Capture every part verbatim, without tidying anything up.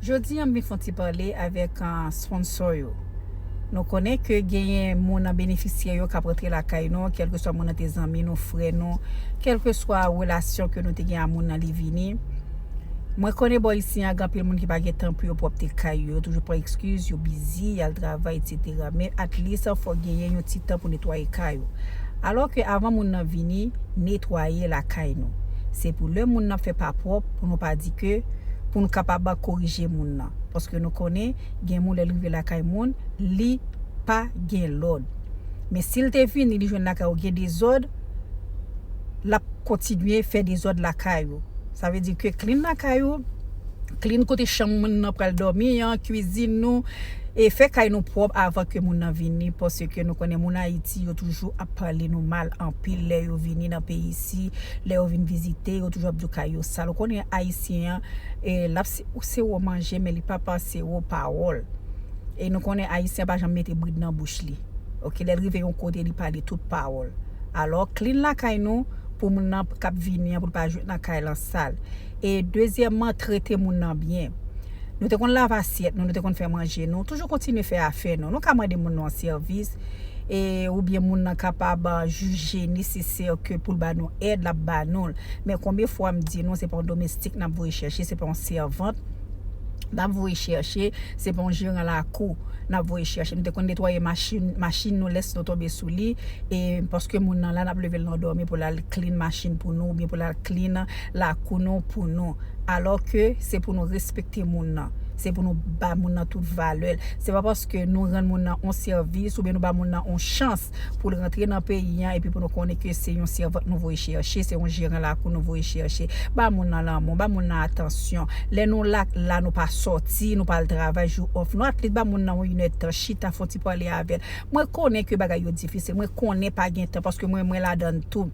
Jodi a, m vin fè yon ti pale avèk ah, sponsò yo. Nou konnen ke genyen moun nan benefisye yo k ap rantre lakay nou, kèlkeswa moun nan te zanmi nou, frè nou, kèlkeswa relasyon ke nou te gen a moun nan li vini. Mwen konnen bò isi a, gen anpil moun ki pa gen tan pou yo pwòpte kay yo, yo toujou pran ekskiz, yo bizi, y al travay, etsetera. Men at least, fò genyen yon ti tan pou netwaye kay ou. Alò ke avan moun nan vini, netwaye lakay nou. Se pou lè moun nan fè pa pwòp, pou nou pa di ke, pou nou kapab korije moun nan. Paske nou konnen, gen moun lè l rive lakay moun, li pa gen lòd. Men si l te vini, li jwenn lakay ou gen dezòd, l ap kontinye fè dezòd lakay ou. Sa vle di ke clean lakay ou, clean kote chanm moun nan pral dòmi an, kwizin nou, e fè kay nou pwòp avan ke moun nan vini, paske nou konnen moun Ayiti yo toujou ap pale nou mal anpil lè yo vini nan peyi isi, lè yo vin vizite, yo toujou ap di w kay yo sal. Ou konnen Ayisyen an, e, l ap se, se ou manje, men li pa pase ou pawòl. E nou konnen Ayisyen pa janm mete brid nan bouch li. Oke, lè l rive yon kote, li pale tout pawòl. Alò, clean lakay nou pou moun nan k ap vini an, pou l pa jwenn nan kay lan sal. E dezyèmman, trete moun nan byen. Nou te konn lave asyèt nou, nou te konn fè manje nou. Toujou kontinye fè afè nou. Nou ka mande moun nan yon sèvis, e, oubyen moun nan kapab ah, jije nesesè ke pou l ba nou èd, l ap ba nou l. Men konbyen fwa m di nou, se pa yon domestik n ap voye chèche, se pa yon sèvant n ap voye chèche, se pa yon jeran lakou n ap voye chèche. Nou te konn netwaye machin, machin nou lès nou tonbe sou li, e paske moun nan la, n ap leve l nan dòmi pou l al clean machin pou nou, oubyen pou l al clean lakou nou pou nou. Alò ke se pou nou respekte moun nan. Se pou nou ba moun nan tout valè l. Se pa paske nou rann moun nan yon sèvis oubyen nou ba moun nan yon chans pou l rantre nan peyi an epi pou nou konnen ke se yon sèvant nou voye chèche, se yon jeran lakou nou voye chèche. Ba moun nan lanmou, ba moun nan atansyon. Lè nou la, la nou pa sòti, nou pa al travay jou off nou, at least ba moun nan yon inèdtan, chita, fè yon ti pale avè l. Mwen konnen ke bagay yo difisil, mwen konnen pa gen tan, paske mwen, mwen ladan l tou.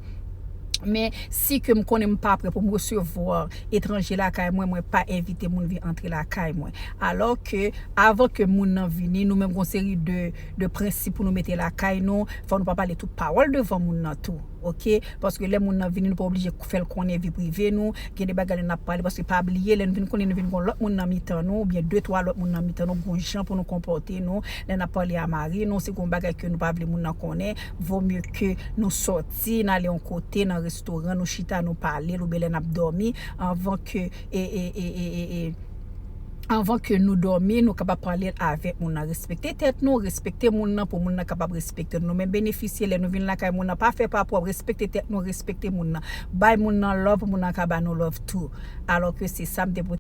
Men si ke m konnen m pa prè pou m resevwa etranje lakay mwen, mwen pa envite moun vin antre lakay mwen. Alò ke, avan ke moun nan vini, nou menm gon seri de, de prensip pou nou mete lakay nou, fò nou pa pale tout pawòl devan moun nan tou, oke? Paske lè moun nan vini, nou pa oblije fè l konnen vi prive nou, gen de bagay lè n ap pale, paske pa bliye, lè n vin konnen nou vin gon lòt moun nan mitan nou, oubyen de, twa lòt moun nan mitan nou, gon jan pou nou konpòte nou, lè n ap pale a mari nou, si gon bagay ke nou pa vle moun nan konnen, vo mye ke nou sòti, n ale yon kote, nan restoran, nou chita, nou pale l, oubyen lè n ap dòmi, anvan ke, e, e, e, e, e, e, anvan ke nou dòmi, nou kapab pale avèk moun nan. Respekte tèt nou, respekte moun nan pou moun nan kapab respekte nou. Nou menm benefisye lè nou vin lakay moun nan, pa fè pa pwòp, respekte tèt nou, respekte moun nan. Bay moun nan love pou moun nan ka ba nou love tou. Alò ke se sa m te pote.